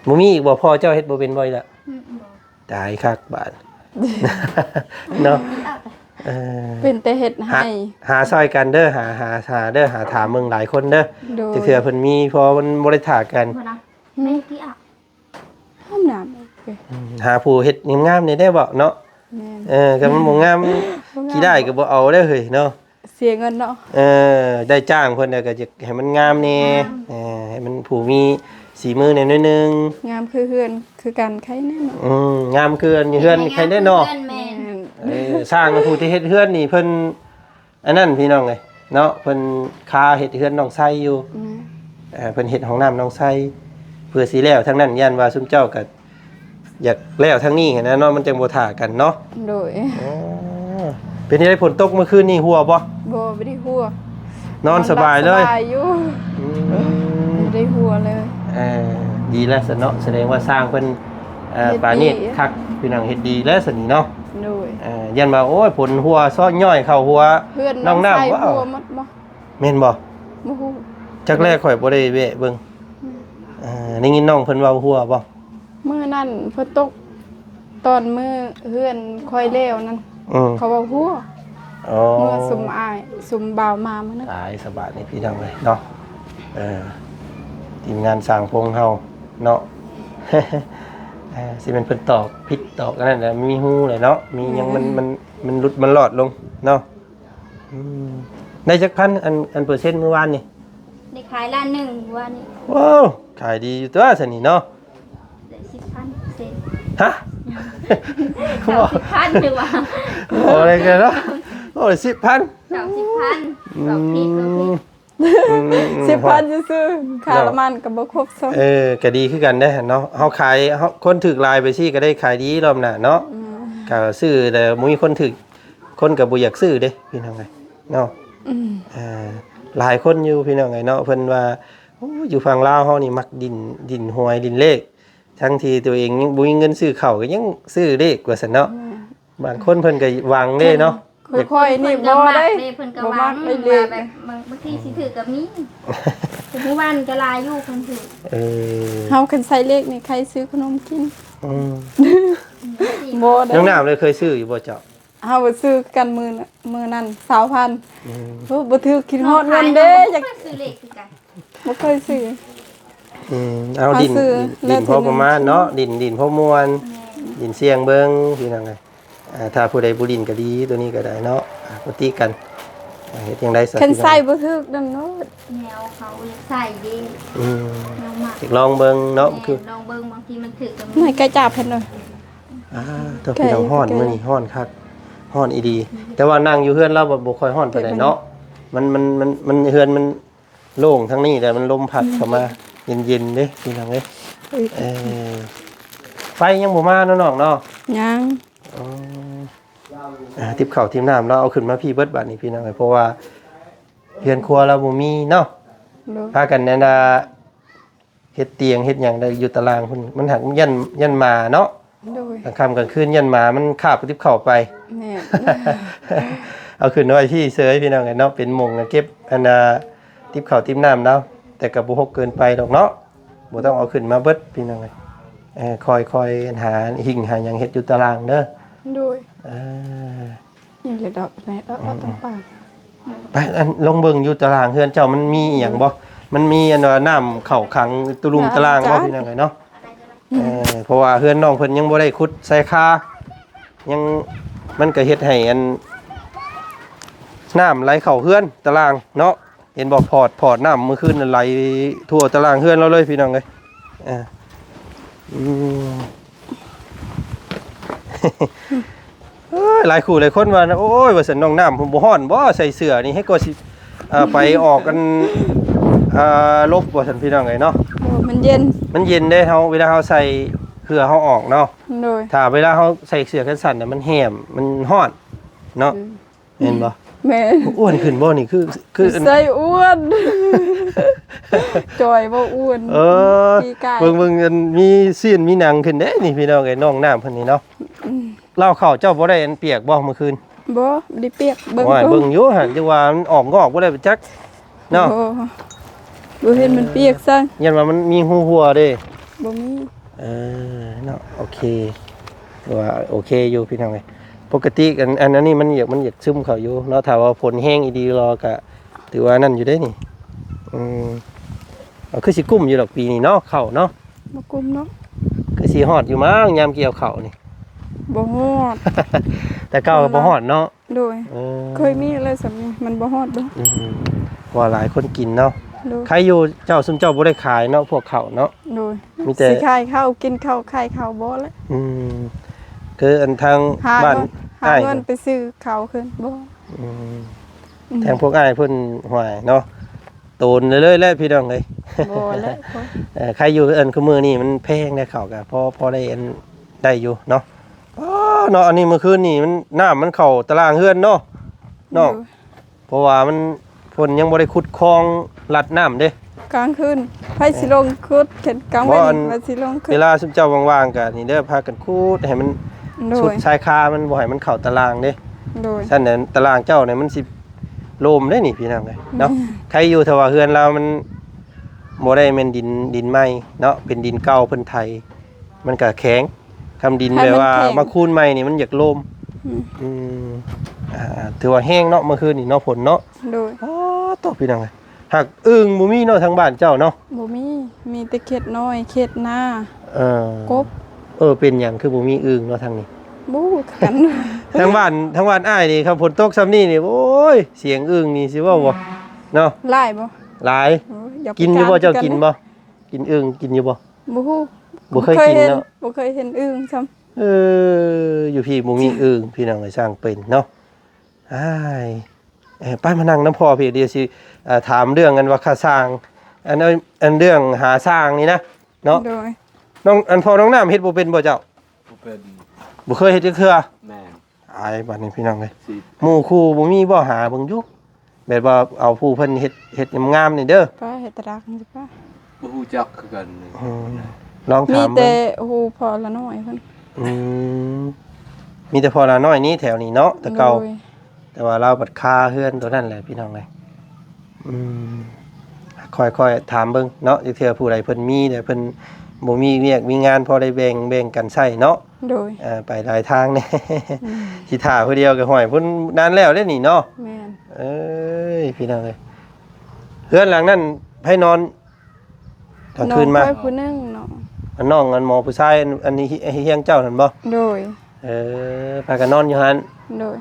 ບໍ່ມີອີກບໍ່? ພໍ່ເຈົ້າເຮັດບໍ່ເປັນບໍ່ອີກລະ? ອືມ ບໍ່. ຕາຍຄັກບາດ ເນາະ. ເອີ ເປັນແຕ່ເຮັດໃຫ້ ຫາ ຫາຊ່ອຍກັນເດີ ຫາ ຫາ ຫາເດີ ຫາຖາມເບິ່ງຫຼາຍຄົນເດີ. ໂດຍ. ຈັກເທື່ອເພິ່ນມີ ເພາະວ່າມັນບໍ່ໄດ້ຖ້າກັນ. ບໍ່ນະ ອືມ ແມ່ນທີ່ອາບ ຫ້ອງນ້ຳ. ໂອເຄ. ອືມ ຫາຜູ້ເຮັດງາມໆ ນີ້ໄດ້ບໍ່ເນາະ? ແມ່ນ. ເອີ ຄັນມັນບໍ່ງາມ ບໍ່ງາມ ຂີ້ດ້າຍກໍບໍ່ເອົາເດ້ເຮີ້ຍເນາະ. ເສຍເງິນເນາະ. ເອີ ໄດ້ຈ້າງເພິ່ນແລ້ວກໍຢາກໃຫ້ມັນງາມແດ່. ງາມ. ເອີ ໃຫ້ມັນຜູ້ມີສີມືແດ່ໜ້ອຍໜຶ່ງ. ງາມຄືເຮືອນຄືກັນ ໃຄແນ່ເນາະ. ອືມ ງາມຄືເຮືອນ ເຮືອນໃຄແນ່ເນາະ. ງາມຄືເຮືອນ ແມ່ນ. ເອີ ຊ່າງຜູ້ທີ່ເຮັດເຮືອນນີ້ເພິ່ນ ອັນນັ້ນ ພີ່ນ້ອງເອີຍເນາະ ເພິ່ນຄາເຮັດເຮືອນນ້ອງໄຊຢູ່. ອືມ. ເອີ ເພິ່ນເຮັດຫ້ອງນ້ຳນ້ອງໄຊ ເພື່ອຊິແລ້ວທາງນັ້ນ ຢ້ານວ່າຊຸມເຈົ້າກໍ ຢາກແລ້ວທາງນີ້ຫັ້ນນະເນາະ ມັນຈັ່ງບໍ່ຖ້າກັນເນາະ. ໂດຍ. ອໍ ເປັນຈັ່ງໃດ ຝົນຕົກມື້ຄືນນີ້ຮົ່ວບໍ່? ບໍ່ ບໍ່ໄດ້ຮົ່ວ. ນອນສະບາຍເລີຍ. ນອນຫຼັບສະບາຍຢູ່. ອືມ ບໍ່ໄດ້ຮົ່ວເລີຍ. ເອີ ດີແລ້ວຊັ້ນເນາະ ສະແດງວ່າຊ່າງເພິ່ນ ເອີ ເຮັດດີ ປານີດຄັກ ພີ່ນ້ອງ ເຮັດດີແລ້ວຊັ້ນນີ້ເນາະ. ໂດຍ. ເອີ ຢ້ານວ່າ ໂອ້ຍ ຝົນຮົ່ວຊອດຍ້ອຍເຂົ້າຫົວ ເຮືອນນ້ອງນ້ຳ ຮົ່ວໝົດບໍ່? ແມ່ນບໍ່? ບໍ່ຮູ້ ຈັກແລ ຂ້ອຍບໍ່ໄດ້ແວະເບິ່ງ. ອືມ. ເອີ ໄດ້ຍິນນ້ອງເພິ່ນເວົ້າຮົ່ວບໍ່? ມື້ນັ້ນຝົນຕົກ ຕອນມື້ເຮືອນຂ້ອຍແລ້ວນັ້ນ. ອືມ. ເຂົາເວົ້າຮົ່ວ. ອໍ ເມື່ອຊຸມອ້າຍຊຸມບ່າວມາມື້ນັ້ນ. ຕາຍສະບາດນີ້ ພີ່ນ້ອງເອີຍເນາະ. ເອີ ທີມງານຊ່າງພົງເຮົາເນາະ. ເອີ ຊິແມ່ນເພິ່ນຕອກຜິດຕອກອັນນັ້ນແຫຼະ ມີຮູແຫຼະເນາະ ມີຫຍັງມັນ ແມ່ນ ມັນ ມັນຫຼຸດມັນລອດລົງເນາະ. ອືມ ໄດ້ຈັກພັນ ອັນ ອັນເປີເຊັນມື້ວານນີ້? ໄດ້ຂາຍລ້ານໜຶ່ງມື້ວານນີ້. ໂອ້ ຂາຍດີຢູ່ຕົວຊັ້ນນີ້ເນາະ. ໄດ້ສິບພັນເປີເຊັນ. ຮະ? ເກົ້າສິບພັນຫຼືວ່າ? ໂອ້ ໄດ້ກັນເນາະ. ໂອ້ ໄດ້ສິບພັນ. ເກົ້າສິບພັນ. ອືມ ເກົ້າສິບ ເກົ້າສິບ. ອືມ ສິບພັນຊື່ໆ ຄ່າ ເນາະ ນ້ຳມັນກໍບໍ່ຄົບຊ້ຳ. ເອີ ກໍດີຄືກັນເດ້ເນາະ ເຮົາຂາຍ ເຮົາ ຄົນຖືກຫຼາຍໄປຊີ້ກໍໄດ້ຂາຍດີລອບໜ້າເນາະ. ອືມ ກໍຊື້ແລ້ວບໍ່ມີຄົນຖືກ ຄົນກໍບໍ່ຢາກຊື້ເດ້ ພີ່ນ້ອງເອີຍເນາະ. ອືມ ເອີ ຫຼາຍຄົນຢູ່ ພີ່ນ້ອງເອີຍເນາະ ເພິ່ນວ່າ ໂອ້ ຢູ່ຝັ່ງລາວເຮົານີ້ມັກຫຼິ້ນ ຫຼິ້ນຫວຍຫຼິ້ນເລກ ທັງທີ່ຕົວເອງຍັງບໍ່ມີເງິນຊື້ເຂົ້າກໍຍັງຊື້ເລກວ່າຊັ້ນເນາະ. ແມ່ນ. ບາງຄົນເພິ່ນກໍຫວັງເດ້ເນາະ. ຄືຂ້ອຍນີ້ບໍ່ໄດ້ ເພິ່ນກໍມັກເດ້ ເພິ່ນກໍຫວັງ ບໍ່ມັກໄດ້ເລກ ວ່າແບບບາງ ບາງທີຊິຖືກກໍມີ. ແຕ່ມື້ວານກໍຫຼາຍຢູ່ຄົນຖືກ. ເອີ ເຮົາຄັນໃສ່ເລກນີ້ໃຄຊື້ຂະໜົມກິນ. ອືມ ບໍ່ໄດ້. ນ້ອງນ້ຳເລີຍເຄີຍຊື້ຢູ່ບໍ່ເຈົ້າ? ເຮົາຊື້ກັນມື້ ມື້ນັ້ນຊາວພັນ. ອືມ ໂອ້ ບໍ່ຖືກ ຄິດຮອດເງິນເດ້ ຢາກຊື້ເລກຄືກັນ. ບໍ່ເຄີຍຊື້. ອືມ ເອົາ ເຮົາຊື້ ຫຼິ້ນ ຫຼິ້ນພໍປະມານເນາະ ຫຼິ້ນ ຫຼິ້ນພໍມ່ວນ. ແມ່ນ. ຫຼິ້ນສ່ຽງເບິ່ງ ພີ່ນ້ອງເອີຍ. ອ່າ ຖ້າຜູ້ໃດບໍ່ຫຼິ້ນກໍດີ ໂຕນີ້ກໍໄດ້ເນາະ ອ່າ ບໍ່ຕິກັນ ອ່າ ເຮັດຈັ່ງໃດຊະ ຄັນໃສ່ບໍ່ຖືກນັ້ນໂລດ ແນວເຂົາຢາກໃສ່ເດ້ ອືມ ແນວມັກ ຢາກລອງເບິ່ງເນາະ ແມ່ນ ຄື ລອງເບິ່ງ ບາງທີມັນຖືກກໍມີ ໃຫ້ໄກ່ຈັບເພິ່ນເນາະ ອ່າ ໂທ້ ໄກ່ ພີ່ນ້ອງ ຮ້ອນ ໃກ້ ມື້ນີ້ຮ້ອນຄັກ ຮ້ອນອີ່ຫຼີ ແຕ່ວ່ານັ່ງຢູ່ເຮືອນລາວບໍ່ ບໍ່ຄ່ອຍຮ້ອນປານໃດເນາະ ເປັນຫຍັງ ມັນ ມັນ ມັນ ເຮືອນມັນ ໂລ່ງທາງນີ້ແຫຼະ ມັນລົມພັດເຂົ້າມາ ອືມ ເຢັນໆເດ້ພີ່ນ້ອງເອີຍ ເອີ ເອີ ໄຟຍັງບໍ່ມາເນາະນ້ອງເນາະ ຍັງ ອໍ ອ່າ ຕິບເຂົ້າຕິບນ້ຳລາວເອົາຂຶ້ນມາພີ້ເບິດບາດນີ້ພີ່ນ້ອງເອີຍ ເພາະວ່າເຮືອນຄົວລາວບໍ່ມີເນາະ ໂດຍ ພາກັນນັ້ນນະ ເຮັດຕຽງເຮັດຫຍັງໄດ້ຢູ່ຕາລ່າງພຸ້ນ ມັນຫາກຢ້ານ ຢ້ານໝາເນາະ ໂດຍ ກາງຄ່ຳກາງຄືນຢ້ານໝາມັນຄາບຕິບເຂົ້າໄປ ແມ່ນ ເອົາຂຶ້ນໄວ້ພີ້ເຊີຍພີ່ນ້ອງເອີຍເນາະ ເປັນໝ່ອງເກັບອັນນ່າ ຕິບເຂົ້າຕິບນ້ຳລາວ ແຕ່ກໍບໍ່ຮົກເກີນໄປດອກເນາະ ບໍ່ຕ້ອງເອົາຂຶ້ນມາເບິດພີ່ນ້ອງເອີຍ ເອີ ຄ່ອຍໆຫາຫິ້ງຫາຫຍັງເຮັດຢູ່ຕາລ່າງເດີ ໂດຍ ເອີ ນີ້ແຫຼະດອກ ແມ່ນດອກ ອືມ ຕ້ອງປານ ໄປ ອັນ ລົງເບິ່ງຢູ່ຕາລ່າງເຮືອນເຈົ້າ ມັນມີອີ່ຫຍັງບໍ່? ມັນມີອັນວ່ານ້ຳເຂົ້າຂັງຕະລຸງຕະລ່າງບໍ່ ພີ່ນ້ອງເອີຍເນາະ ອືມ ເອີ ເພາະວ່າເຮືອນນ້ອງເພິ່ນຍັງບໍ່ໄດ້ຂຸດຊາຍຄາ ຍັງ ມັນກໍເຮັດໃຫ້ອັນ ນ້ຳໄຫຼເຂົ້າເຮືອນຕາລ່າງເນາະ ເຫັນບໍ່ ພອດ ພອດນ້ຳມື້ຄືນນັ້ນໄຫຼທົ່ວຕາລ່າງເຮືອນລາວເລີຍພີ່ນ້ອງເອີຍ ອ່າ ອືມ ເອີຍ ຫຼາຍຄູ່ຫຼາຍຄົນວ່າ ໂອ້ຍ ວ່າຊັ້ນ ນ້ອງນ້ຳບໍ່ຮ້ອນບໍ່ ໃສ່ເສື້ອນີ້ ໃຫ້ກໍຊິ ເອີ ໄປອອກກັນ ເອີ ຫຼົບວ່າຊັ້ນ ພີ່ນ້ອງເອີຍເນາະ ໂອ້ ມັນເຢັນ ມັນເຢັນເດ້ ເຮົາ ເວລາເຮົາໃສ່ເພື່ອເຮົາອອກເນາະ ໂດຍ ຖ້າເວລາເຮົາໃສ່ເສື້ອແຂນສັ້ນນະ ມັນແຫ້ມ ມັນຮ້ອນເນາະ ອືມ ແມ່ນບໍ່? ແມ່ນ ອ້ວນຂຶ້ນບໍ່ນີ້? ຄື ຄື ໃສ່ອ້ວນ ຈ່ອຍບໍ່ອ້ວນ ເອີ ປີກາຍ ເບິ່ງ ເບິ່ງ ອັນ ມີຊີ້ນມີໜັງຂຶ້ນເດ້ນີ້ ພີ່ນ້ອງເອີຍ ນ້ອງນ້ຳເພິ່ນນີ້ເນາະ ອືມ ລາວເຂົ້າເຈົ້າບໍ່ໄດ້ອັນປຽກບໍ່ມື້ຄືນ? ບໍ່ ບໍ່ໄດ້ປຽກ ເບິ່ງ ໂອ້ຍ ເບິ່ງຢູ່ຫັ້ນ ຈັ່ງວ່າມັນອອກງອກບໍ່ໄດ້ໄປຈັກ ເນາະ ບໍ່ ບໍ່ເຫັນມັນປຽກຊ້ຳ ຢ້ານວ່າມັນມີຮູຮົ່ວເດ້ ບໍ່ມີ ເອີ ເນາະ ໂອເຄ ຖືວ່າໂອເຄຢູ່ພີ່ນ້ອງເອີຍ ປົກກະຕິອັນ ອັນ ອັນນີ້ມັນຢາກ ມັນຢາກຊຶມເຂົ້າຢູ່ເນາະ ຖ້າວ່າຝົນແຮງອີ່ຫຼີລໍກະຖືວ່ານັ້ນຢູ່ເດ້ນີ້ ອືມ ເອົາ ຄືຊິກຸ້ມຢູ່ດອກປີນີ້ເນາະ ເຂົ້າເນາະ ບໍ່ກຸ້ມເນາະ ຄືຊິຮອດຢູ່ມັ້ງຍາມກ່ຽວເຂົ້ານີ້ ບໍ່ຮອດ ແຕ່ເກົ່າກໍບໍ່ຮອດເນາະ ໂດຍ ເອີ ເຄີຍມີແລ້ວສ່ຳນີ້ ມັນບໍ່ຮອດດອກ ອືມ ວ່າຫຼາຍຄົນກິນເນາະ ໂດຍ ໃຄຢູ່ເຈົ້າ ຊຸມເຈົ້າບໍ່ໄດ້ຂາຍເນາະ ພວກເຂົ້າເນາະ ໂດຍ ມີແຕ່ ຊິຂາຍເຂົ້າ ກິນເຂົ້າ ຂາຍເຂົ້າບໍ່ແລ້ວ ອືມ ຄືອັນທາງບ້ານ ຫາເງິນໄປຊື້ເຂົ້າຄືນບໍ່ ອືມ ອືມ ທາງພວກອ້າຍເພິ່ນ ຫ້ວຍເນາະ ໂຕນເລີຍແຫຼະພີ່ນ້ອງເອີຍ ບໍ່ແຫຼະ ເອີ ໃຄຢູ່ ອັນ ຄືມື້ນີ້ມັນແພງໄດ໋ ເຂົ້າກໍພໍ ພໍໄດ້ ອັນ ໄດ້ຢູ່ເນາະ ອໍ ເນາະ ອັນນີ້ມື້ຄືນນີ້ມັນ ນ້ຳມັນເຂົ້າຕາລ່າງເຮືອນເນາະ ເນາະ ໂດຍ ເພາະວ່າມັນ ເພິ່ນຍັງບໍ່ໄດ້ຂຸດຄອງລັດນ້ຳເດ້ ກາງຄືນ ໃຜຊິລົງຂຸດ ເຫັນກາງເວັນ ບໍ່ ອັນ ວ່າຊິລົງຂຸດ ເວລາຊຸມເຈົ້າວ່າງໆ ກໍນີ້ເດີ ພາກັນຂຸດໃຫ້ມັນ ໂດຍ ສຸດຊາຍຄາ ມັນບໍ່ໃຫ້ມັນເຂົ້າຕາລ່າງເດ້ ໂດຍ ຊັ້ນນັ້ນຕາລ່າງເຈົ້ານີ້ມັນຊິໂລມເດ້ນີ້ ພີ່ນ້ອງເອີຍເນາະ ອືມ ໃຄຢູ່ ຖ້າວ່າເຮືອນລາວມັນ ບໍ່ໄດ້ແມ່ນດິນ ດິນໃໝ່ເນາະ ເປັນດິນເກົ່າເພິ່ນໄຖ ມັນກະແຂງ ຄຳດິນແບບວ່າ ໃຫ້ມັນແຂງ ມາຄູນໃໝ່ນີ້ມັນຢາກໂລມ ອືມ ອືມ ອ່າ ຖືວ່າແຮງເນາະ ມື້ຄືນນີ້ເນາະ ຝົນເນາະ ໂດຍ ອໍ ໂຕ ພີ່ນ້ອງເອີຍ ຫາກອຶ່ງບໍ່ມີເນາະ ທາງບ້ານເຈົ້າເນາະ ບໍ່ມີ ມີແຕ່ເຂດນ້ອຍ ເຂດນາ ເອີ ກົບ ເອີ ເປັນຫຍັງຄືບໍ່ມີອຶ່ງເນາະ ທາງນີ້ ບໍ່ຮູ້ຄືກັນ ທາງບ້ານ ທາງບ້ານອ້າຍນີ້ ຄັນຝົນຕົກຊ່ຳນີ້ນີ້ ໂອ້ຍ ສຽງອຶ່ງນີ້ຊິເວົ້າບໍ່ ເນາະ ຫຼາຍບໍ່? ຫຼາຍ ໂອ້ຍ ຢາກ ກິນຢູ່ບໍ່? ເຈົ້າກິນບໍ່? ກິນອຶ່ງກິນຢູ່ບໍ່? ບໍ່ຮູ້ ບໍ່ເຄີຍກິນເນາະ ບໍ່ເຄີຍເຫັນອຶ່ງຊ້ຳ ເອີ ຢູ່ພີ້ບໍ່ມີອຶ່ງ ພີ່ນ້ອງເອີຍ ຊ່າງເປັນເນາະ ອ້າຍ ເອີ ໄປມານັ່ງນຳພໍ່ພີ້ ດຽວຊິ ເອີ ຖາມເລື່ອງອັນວ່າຄ່າຊ່າງ ອັນ ອັນເລື່ອງຫາຊ່າງນີ້ນະເນາະ ໂດຍ ນ້ອງ ອັນ ພໍ່ນ້ອງນ້ຳເຮັດບໍ່ເປັນບໍ່ເຈົ້າ? ບໍ່ເປັນ ບໍ່ເຄີຍເຮັດຈັກເທື່ອ ແມ່ນ ອາຍບາດນີ້ ພີ່ນ້ອງເອີຍ ໝູ່ຄູ່ບໍ່ມີບໍ່ ຫາເບິ່ງຢູ່ ແບບວ່າເອົາຜູ້ເພິ່ນເຮັດ ເຮັດງາມໆນີ້ເດີ ປ້າເຮັດຕະດາກນີ້ປ້າ ບໍ່ຮູ້ຈັກຄືກັນ ອືມ ລອງຖາມ ມີແຕ່ ເບິ່ງ ຮູ້ພໍ່ລານ້ອຍເພິ່ນ ອືມ ມີແຕ່ພໍ່ລານ້ອຍນີ້ແຖວນີ້ເນາະ ແຕ່ເກົ່າ ໂດຍ ແຕ່ວ່າລາວບັດຄາເຮືອນໂຕນັ້ນແຫຼະ ພີ່ນ້ອງເອີຍ ອືມ ຄ່ອຍໆຖາມເບິ່ງເນາະ ເທື່ອຜູ້ໃດເພິ່ນມີແລ້ວເພິ່ນບໍ່ມີວຽກມີງານ ພໍໄດ້ແບ່ງ ແບ່ງກັນໃຊ້ເນາະ ໂດຍ ເອີ ໄປຫຼາຍທາງແດ່ ອືມ ຊິຖ້າຜູ້ດຽວກໍຫ້ອຍພຸ້ນນານແລ້ວເດ້ນີ້ເນາະ ແມ່ນ ເອີຍ ພີ່ນ້ອງເອີຍ ເຮືອນຫຼັງນັ້ນໃຜນອນກາງຄືນມາ? ນ້ອງຂ້ອຍຜູ້ໜຶ່ງເນາະ ອັນນ້ອງ ອັນໝໍຜູ້ຊາຍ ອັນ ອັນຮຽງເຈົ້າຫັ້ນບໍ່? ໂດຍ ເ ເອີ ພາກັນນອນຢູ່ຫັ້ນ ໂດຍ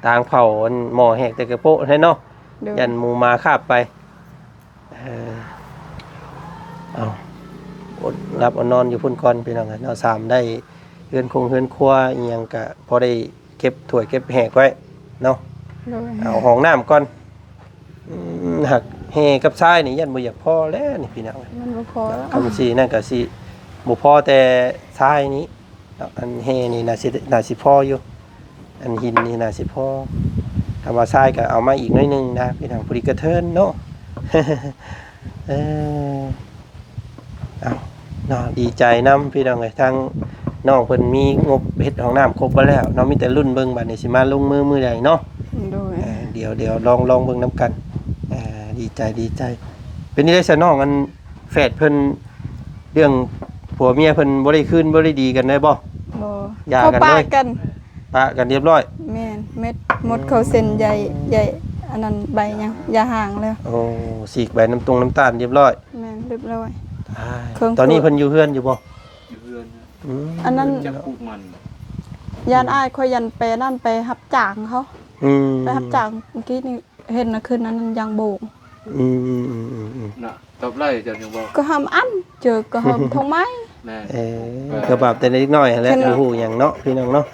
ຕາງເຜົາອັນໝໍ້ແຫກແຕ່ກະໂປະແທ້ເນາະ ໂດຍ ຢ້ານໝູໝາຄາບໄປ ເອີ ເອົາ ອົດຫຼັບອົດນອນຢູ່ພຸ້ນກ່ອນພີ່ນ້ອງເອີຍເນາະ ສາມໄດ້ເຮືອນຄົງເຮືອນຄົວອີ່ຫຍັງກະພໍໄດ້ເກັບຖ້ວຍເກັບແຫກໄວ້ເນາະ ໂດຍ ເອົາຫ້ອງນ້ຳກ່ອນ ອືມ ຫາກແຮ່ກັບຊາຍນີ້ຢ້ານບໍ່ຢາກພໍແລ້ວນີ້ພີ່ນ້ອງ ມັນບໍ່ພໍ ຄັນຊິນັ້ນກະຊິບໍ່ພໍແຕ່ຊາຍນີ້ເນາະ ອັນແຮ່ນີ້ໜ້າຊິ ໜ້າຊິພໍຢູ່ ອັນຫີນນີ້ໜ້າຊິພໍ ຄັນວ່າຊາຍກະເອົາມາອີກໜ້ອຍໜຶ່ງນະ ພີ່ນ້ອງ ພໍດີກະເທີນເນາະ ເອີ ເອົາເນາະ ດີໃຈນຳພີ່ນ້ອງເອີຍ ທາງນ້ອງເພິ່ນມີງົບເຮັດຫ້ອງນ້ຳຄົບເບິດແລ້ວເນາະ ມີແຕ່ລຸ້ນເບິ່ງບາດນີ້ຊິມາລົງມືມື້ໃດເນາະ ໂດຍ ເອີ ດຽວ ດຽວລອງ ລອງເບິ່ງນຳກັນ ເອີ ດີໃຈ ດີໃຈ ເປັນຈັ່ງໃດຊະນ້ອງ ອັນແຝດເພິ່ນ ເລື່ອງຜົວເມຍເພິ່ນບໍ່ໄດ້ຄືນບໍ່ໄດ້ດີກັນໄດ້ບໍ່? ບໍ່ ຢ່າກັນເລີຍ ເຂົາປະກັນ ປະກັນຮຽບຮ້ອຍ ແມ່ນ ເມັດໝົດເຂົາເຊັນໃຍ ໃຍອັນນັ້ນໃບຫຍັງ ຢາຮ້າງແລ້ວ ໂອ້ ສີກໃບນ້ຳຕົງນ້ຳຕານຮຽບຮ້ອຍ ແມ່ນ ຮຽບຮ້ອຍ ຕາຍ ເຄື່ອງ ຕອນນີ້ເພິ່ນຢູ່ເຮືອນຢູ່ບໍ່? ຢູ່ເຮືອນ ອືມ ອັນນັ້ນ ຈັກປູກມັນ ຢ້ານອ້າຍຂ້ອຍ ຢ້ານໄປນັ້ນ ໄປຮັບຈ້າງເຂົາ ອືມ ໄປຮັບຈ້າງ ເມື່ອກີ້ນີ້ເຫັນນະ ຄືນນັ້ນຍັງໂບງ ອືມ ນະ ຕອບໄລ່ເຈົ້າຍັງບໍ່ ກໍຫຳອັນ ເຈີກໍຫອມທົ່ງໄມ້ ແມ່ນ ເອີ ກໍບາບແຕ່ເດັກນ້ອຍຫັ້ນແຫຼະ ບໍ່ຮູ້ຫຍັງເນາະ ພີ່ນ້ອງເນາະ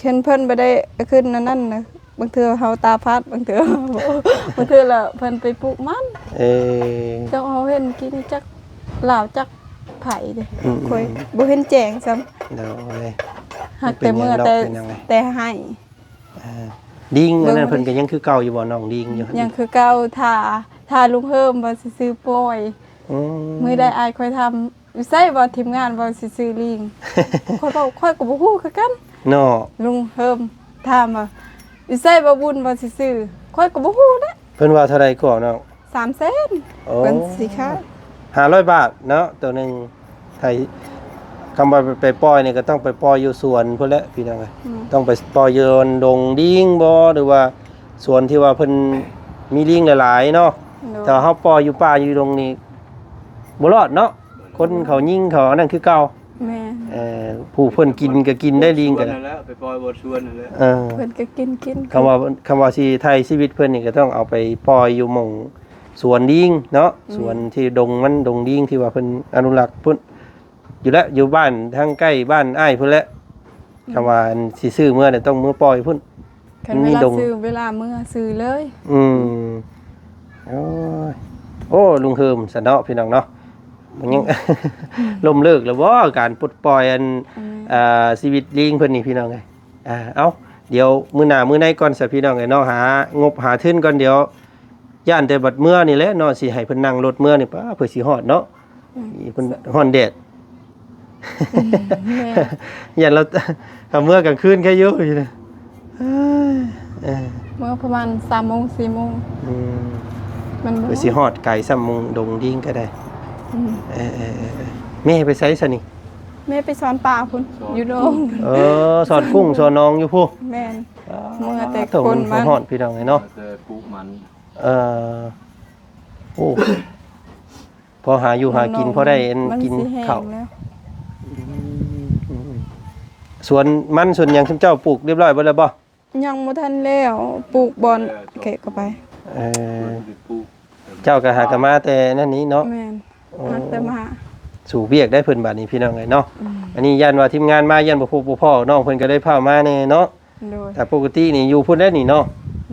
ເຫັນເພິ່ນບໍ່ໄດ້ຂຶ້ນອັນນັ້ນນະ ບາງເທື່ອເຮົາຕາພາດ ບາງເທື່ອ ບາງເທື່ອລະເພິ່ນໄປປູກມັນ ເອີ ເຈົ້າເຮົາເຫັນກີ້ນີ້ຈັກລາວຈັກໃຜເດ້ ອືມ ຂ້ອຍ ອືມ ບໍ່ເຫັນແຈ້ງຊ້ຳ ໂດຍ ຮັກແຕ່ເມື່ອແຕ່ ເປັນຫຍັງດອກ ເປັນຫຍັງ ແຕ່ໃຫ້ ອ່າ ລີງອັນນັ້ນເພິ່ນກໍຍັງຄືເກົ່າຢູ່ບໍ່ນ້ອງ? ລີງຢູ່ ຍັງຄືເກົ່າ ຖ້າ ຖ້າລຸງເຮີມວ່າຊິຊື້ປ່ອຍ ອືມ ມື້ໃດອ້າຍຂ້ອຍຖາມ ຢູ່ໃສບໍ່ ທີມງານວ່າຊິຊື້ລີງ ຂ້ອຍເວົ້າ ຂ້ອຍກໍບໍ່ຮູ້ຄືກັນເນາະ ລຸງເຮີມຖາມວ່າ ຢູ່ໃສບໍ່ບຸນວ່າຊິຊື້ ຂ້ອຍກໍບໍ່ຮູ້ແຫຼະ ເພິ່ນວ່າເທົ່າໃດກໍນ້ອງ? ສາມແສນ ໂອ້ ເພິ່ນຊິຂາຍ ຫ້າຮ້ອຍບາດເນາະ ໂຕໜຶ່ງ ໄທ ຄຳວ່າໄປປ່ອຍນີ້ກໍຕ້ອງໄປປ່ອຍຢູ່ສວນພຸ້ນແຫຼະພີ່ນ້ອງເອີຍ ອືມ ຕ້ອງໄປປ່ອຍຢູ່ດົງລີງບໍ່ ຫຼືວ່າສວນທີ່ວ່າເພິ່ນມີລີງຫຼາຍໆເນາະ ໂດຍ ຖ້າເຮົາປ່ອຍຢູ່ປ່າຢູ່ດົງນີ້ບໍ່ລອດເນາະ ຄົນເຂົາຍິງເຂົາອັນນັ້ນຄືເກົ່າ ແມ່ນ ເອີ ຜູ້ເພິ່ນກິນກໍກິນໄດ້ ລີງກໍ ນັ້ນແຫຼະ ໄປປ່ອຍບ່ອນສວນນັ້ນແຫຼະ ເອີ ເພິ່ນກໍກິນ ກິນ ຄຳວ່າ ຄຳວ່າຊິໄຖ່ຊີວິດເພິ່ນນີ້ກໍຕ້ອງເອົາໄປປ່ອຍຢູ່ໝ່ອງ ສວນລີງເນາະ ແມ່ນ ສວນທີ່ດົງມັນ ດົງລີງທີ່ວ່າເພິ່ນອະນຸລັກພຸ້ນ ຢູ່ແຫຼະ ຢູ່ບ້ານທາງໃກ້ບ້ານອ້າຍພຸ້ນແຫຼະ ແມ່ນ ຄຳວ່າອັນຊິຊື້ເມືອນີ້ຕ້ອງເມືອປ່ອຍພຸ້ນ ຄັນເວລາຊື້ ເວລາເມືອຊື້ເລີຍ ອືມ ໂອ້ຍ ໂອ້ ລຸງເຮີມຊັ້ນເນາະ ພີ່ນ້ອງເນາະ ມັນຍັງ ອືມ ລົ້ມເລີກແລ້ວບໍ່ ການປົດປ່ອຍອັນ ອືມ ອ່າ ຊີວິດລີງເພິ່ນນີ້ ພີ່ນ້ອງເອີຍ ອ່າ ເອົ້າ ດຽວມື້ໜ້າມື້ໃນກ່ອນຊະ ພີ່ນ້ອງເອີຍເນາະ ຫາງົບຫາທຶນກ່ອນ ດຽວ ຢ້ານແຕ່ບັດເມືອນີ້ແຫຼະເນາະ ຊິໃຫ້ເພິ່ນນັ່ງລົດເມືອນີ້ ປ້າ ເພື່ອຊິຮອດເນາະ ອືມ ເພິ່ນຮ້ອນແດດ ອືມ ແມ່ນ ຢ້ານລາວ ຖ້າເມືອກາງຄືນແຄ່ຢູ່ ເອີ ເອີ ເມືອປະມານສາມໂມງ ສີ່ໂມງ ອືມ ມັນບໍ່ ເພື່ອຊິຮອດໄກຊ້ຳ ມຸງດົງດິງກໍໄດ້ ອືມ ເອີ ເອີ ເອີ ເອີ ແມ່ໄປໃສຊະນີ້? ແມ່ໄປສອນປາພຸ້ນ ຢູ່ດົງ ເອີ ສອນກຸ້ງສອນໜອງຢູ່ພຸ້ນ ແມ່ນ ອ່າ ເມືອແຕ່ຄົນມັນ ຮ້ອນ ພີ່ນ້ອງເອີຍເນາະ ແຕ່ປູກມັນ ເອີ ໂອ້ ພໍຫາຢູ່ຫາກິນ ມັນ ພໍໄດ້ອັນ ມັນ ກິນເຂົ້າ ຊິແຫ້ງແລ້ວ ອືມ ອືມ ອືມ ສວນມັນສວນຫຍັງ ຊຸມເຈົ້າປູກຮຽບຮ້ອຍເບິດແລ້ວບໍ່? ຍັງບໍ່ທັນແລ້ວ ປູກບ່ອນແກະເຂົ້າໄປ ເອີ ເຈົ້າກໍຫາກໍມາແຕ່ນັ້ນນີ້ເນາະ ແມ່ນ ໂອ້ ຫາແຕ່ມາ ສູ້ວຽກໄດ້ເພິ່ນບາດນີ້ ພີ່ນ້ອງເອີຍເນາະ ອືມ ອັນນີ້ຢ້ານວ່າທີມງານມາ ຢ້ານບໍ່ພົບບໍ່ພໍ້ ນ້ອງເພິ່ນກໍໄດ້ພາມາແດ່ເນາະ ໂດຍ ແຕ່ປົກກະຕິນີ້ຢູ່ພຸ້ນແຫຼະນີ້ເນາະ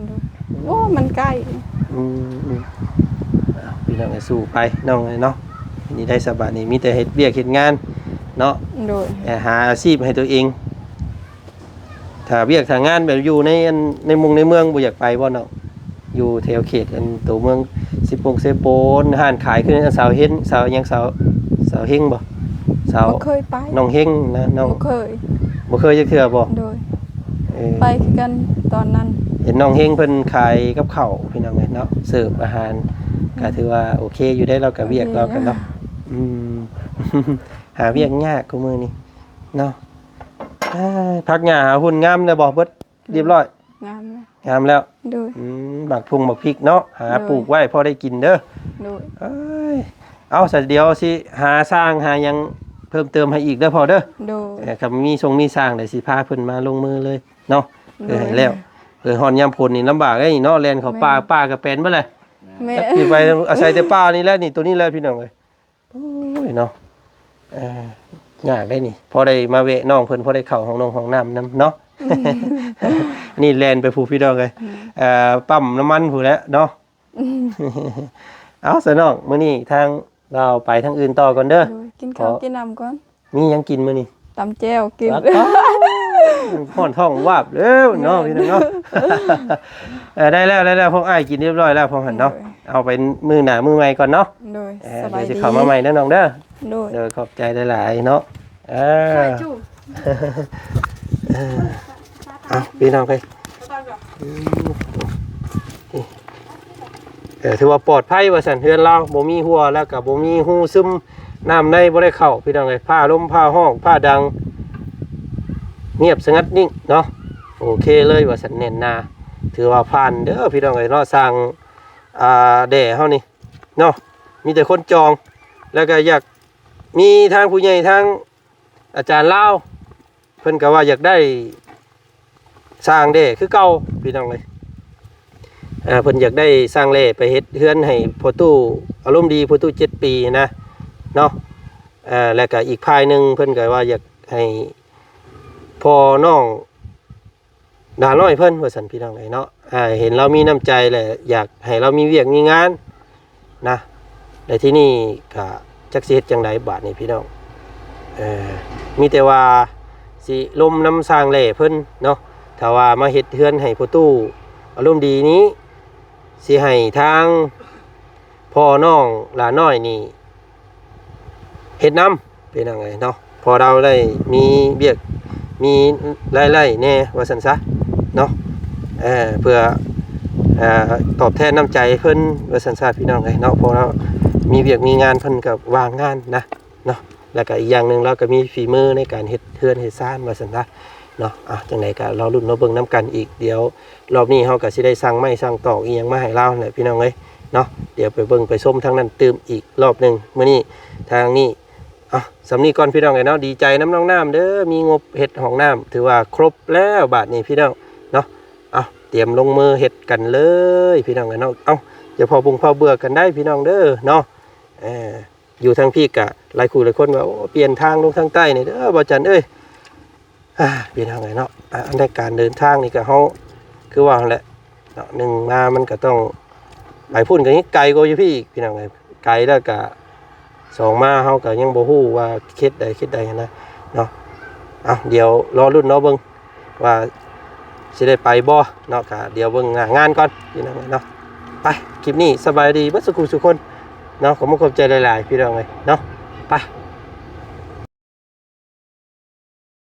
ໂດຍ ໂອ້ ມັນໃກ້ ອືມ ອືມ ພີ່ນ້ອງເອີຍ ສູ້ໄປນ້ອງເອີຍເນາະ ນີ້ໄດ້ສະບາດນີ້ ມີແຕ່ເຮັດວຽກເຮັດງານເນາະ ໂດຍ ແຕ່ຫາອາຊີບໃຫ້ຕົວເອງ ຖ້າວຽກຖ້າງານແບບຢູ່ໃນອັນ ໃນມຸງໃນເມືອງບໍ່ຢາກໄປບໍ່ນ້ອງ? ຢູ່ແຖວເຂດອັນໂຕເມືອງເຊໂປງເຊໂປນ ຮ້ານຂາຍຄືສາວເຮັງ ສາວຫຍັງ ສາວ ສາວເຮັງບໍ່? ສາວ ບໍ່ເຄີຍໄປ ນ້ອງເຮັງນະນ້ອງ ບໍ່ເຄີຍ ບໍ່ເຄີຍຈັກເທື່ອບໍ່? ໂດຍ ເອີ ໄປຄືກັນຕອນນັ້ນ ເຫັນນ້ອງເຮັງເພິ່ນຂາຍກັບເຂົ້າພີ່ນ້ອງເອີຍເນາະ ເສີບອາຫານ ອືມ ກໍຖືວ່າໂອເຄຢູ່ໄດ໋ ລາວກໍວຽກ ໂອເຄ ລາວກໍເນາະ ອືມ ຫາວຽກຍາກຄູ່ມື້ນີ້ເນາະ ເອີ ຜັກຫຍ້າຫາຫຸ່ນງາມແລ້ວບໍ່? ເບິດ ຮຽບຮ້ອຍ ງາມແລ້ວ ງາມແລ້ວ ໂດຍ ອືມ ໝາກພຸ່ງໝາກພິກເນາະ ຫາ ໂດຍ ປູກໄວ້ພໍໄດ້ກິນເດີ ໂດຍ ເອີຍ ເອົາ ສະ ດຽວຊິຫາຊ່າງຫາຫຍັງ ເພີ່ມເຕີມໃຫ້ອີກເດີພໍ່ເດີ. ໂດຍ ເອີ ຄັນມີຊົງມີຊ່າງ ດຽວຊິພາເພິ່ນມາລົງມືເລີຍເນາະ. ໂດຍ ເອີ ໃຫ້ແລ້ວ ເອີ ຮອດຍາມຝົນນີ້ລຳບາກເດ້ນີ້ເນາະ ແລ່ນເຂົ້າປ່າ ແມ່ນ ປ່າກໍແປນເບິດແຫຼະ. ແມ່ນ ຈັກຊິໄປ ອາໄສແຕ່ປ່ານີ້ແຫຼະນີ້ ໂຕນີ້ແຫຼະພີ່ນ້ອງເອີຍ. ໂອ້ຍເນາະ ເອີ ຍາກເດ້ນີ້ ພໍໄດ້ມາແວະນ້ອງເພິ່ນ ພໍໄດ້ເຂົ້າຫ້ອງນ້ອງຫ້ອງນ້ຳນຳເນາະ. ນີ້ແລ່ນໄປພຸ້ນພີ່ນ້ອງເອີຍ. ອືມ ເອີ ປ້ຳນ້ຳມັນພຸ້ນແຫຼະເນາະ. ເອົາຊະນ້ອງ ມື້ນີ້ທາງລາວໄປທາງອື່ນຕໍ່ກ່ອນເດີ. ໂດຍ ກິນເຂົ້າ ຂໍ ກິນນ້ຳກ່ອນ. ມີຫຍັງກິນມື້ນີ້? ຕຳແຈ່ວກິນ. ອ້າວ ຮ້ອນທ້ອງວາບແລ້ວເນາະ ແມ່ນ ພີ່ນ້ອງເນາະ. ເອີ ໄດ້ແລ້ວ ໄດ້ແລ້ວ ພວກອ້າຍກິນຮຽບຮ້ອຍແລ້ວ ພວກຫັ້ນເນາະ. ໂດຍ ເອົາໄປມື້ໜ້າມື້ໃໝ່ກ່ອນເນາະ. ໂດຍ ເອີ ສະບາຍດີ ດຽວຊິເຂົ້າມາໃໝ່ເດີນ້ອງເດີ. ໂດຍ ໂດຍ ຂອບໃຈຫຼາຍໆເນາະ. ເອີ ເອີ ເອົາ ພີ່ນ້ອງເອີຍ ອືມ ເອີ ຖືວ່າປອດໄພວ່າຊັ້ນ ເຮືອນລາວບໍ່ມີຮົ່ວ ແລ້ວກໍບໍ່ມີຮູຊຶມ ນ້ຳໃນບໍ່ໄດ້ເຂົ້າ ພີ່ນ້ອງເອີຍ. ຟ້າລົມຟ້າຮ້ອງຟ້າດັງ ງຽບສະຫງັດນິ່ງເນາະ. ໂອເຄເລີຍວ່າຊັ້ນ ແໜ້ນໜາ ຖືວ່າຜ່ານເດີພີ່ນ້ອງເອີຍເນາະ. ສ້າງ ອ່າ ແດ່ເຮົານີ້ເນາະ ມີແຕ່ຄົນຈອງ ແລ້ວກໍຢາກມີທາງຜູ້ໃຫຍ່ ທາງອາຈານລາວ ເພິ່ນກໍວ່າຢາກໄດ້ຊ່າງແດ່ຄືເກົ່າ ພີ່ນ້ອງເອີຍ. ເອີ ເພິ່ນຢາກໄດ້ຊ່າງແດ່ໄປເຮັດເຮືອນໃຫ້ພໍ່ຕູ້ອາລົມດີ ພໍ່ຕູ້ເຈັດປີນະເນາະ. ເອີ ແລ້ວກໍອີກຝ່າຍໜຶ່ງເພິ່ນກໍວ່າຢາກໃຫ້ພໍ່ນ້ອງຫຼ້ານ້ອຍເພິ່ນວ່າຊັ້ນ ພີ່ນ້ອງເອີຍເນາະ. ເຫັນລາວມີນ້ຳໃຈ ແລະ ຢາກໃຫ້ລາວມີວຽກມີງານ ນະ ແລະ ທີ່ນີ້ກະຈັກຊິເຮັດຈັ່ງໃດບາດນີ້ພີ່ນ້ອງ. ເອີ ມີແຕ່ວ່າຊິລົມນຳຊ່າງແຫຼ່ເພິ່ນເນາະ ຖ້າວ່າມາເຮັດເຮືອນໃຫ້ພໍ່ຕູ້ອາລົມດີນີ້ ຊິໃຫ້ທາງພໍ່ນ້ອງຫຼ້ານ້ອຍນີ້ເຮັດນຳ ພີ່ນ້ອງເອີຍເນາະ. ພໍລາວໄດ້ມີວຽກມີລາຍໄດ້ແດ່ວ່າຊັ້ນຊະເນາະ ເອີ ເພື່ອ ເອີ ຕອບແທນນ້ຳໃຈເພິ່ນວ່າຊັ້ນຊະ ພີ່ນ້ອງເອີຍເນາະ. ພໍລາວມີວຽກມີງານ ເພິ່ນກໍວ່າງງານນະເນາະ ແລ້ວກໍອີກຢ່າງໜຶ່ງ ລາວກໍມີຝີມືໃນການເຮັດເຮືອນເຮັດຊານວ່າຊັ້ນຊະເນາະ. ເອົາ ຈັ່ງໃດກໍລໍລຸ້ນລໍເບິ່ງນຳກັນອີກ. ດຽວລອບນີ້ເຮົາກໍຊິໄດ້ສັ່ງໄມ້ສັ່ງຕອກອີ່ຫຍັງມາໃຫ້ລາວແຫຼະ ພີ່ນ້ອງເອີຍເນາະ. ດຽວໄປເບິ່ງໄປຊົມທາງນັ້ນຕື່ມອີກລອບໜຶ່ງ. ມື້ນີ້ທາງນີ້ ເອົາ ສ່ຳນີ້ກ່ອນ ພີ່ນ້ອງເອີຍເນາະ. ດີໃຈນຳນ້ອງນ້ຳເດີ ມີງົບເຮັດຫ້ອງນ້ຳ ຖືວ່າຄົບແລ້ວບາດນີ້ ພີ່ນ້ອງເນາະ. ເອົາ ຕຽມລົງມືເຮັດກັນເລີຍ ພີ່ນ້ອງເອີຍເນາະ. ເອົາ ຢ່າເຜົາບຸງເຜົາເບື່ອກັນໄດ໋ ພີ່ນ້ອງເດີເນາະ. ເອີ ຢູ່ທາງພີ້ກະຫຼາຍຄູ່ຫຼາຍຄົນວ່າ ໂອ້ ປ່ຽນທາງລົງທາງໃຕ້ນີ້ເດີ ບໍ່ຈັນເອີຍ. ອ່າ ພີ່ນ້ອງເອີຍເນາະ ອ່າ ໃນການເດີນທາງນີ້ກະເຮົາ ຄືວ່າຫັ້ນແຫຼະເນາະ ໜຶ່ງມາມັນກະຕ້ອງ ໄປພຸ້ນກະຍັງໄກກວ່າຢູ່ພີ້ອີກ ພີ່ນ້ອງເອີຍ. ໄກແລ້ວກະ ສອງມາເຮົາກະຍັງບໍ່ຮູ້ວ່າເຂດໃດເຂດໃດຫັ້ນນະເນາະ. ເອົາ ດຽວລໍລຸ້ນລໍເບິ່ງວ່າຊິໄດ້ໄປບໍ່ເນາະ. ກະດຽວເບິ່ງໜ້າງານກ່ອນ ພີ່ນ້ອງເອີຍເນາະ. ໄປ ຄລິບນີ້ສະບາຍດີເບິດສູ່ຜູ້ສູ່ຄົນເນາະ. ຂໍຂອບໃຈຫຼາຍໆ ພີ່ນ້ອງເອີຍເນາະ. ໄປ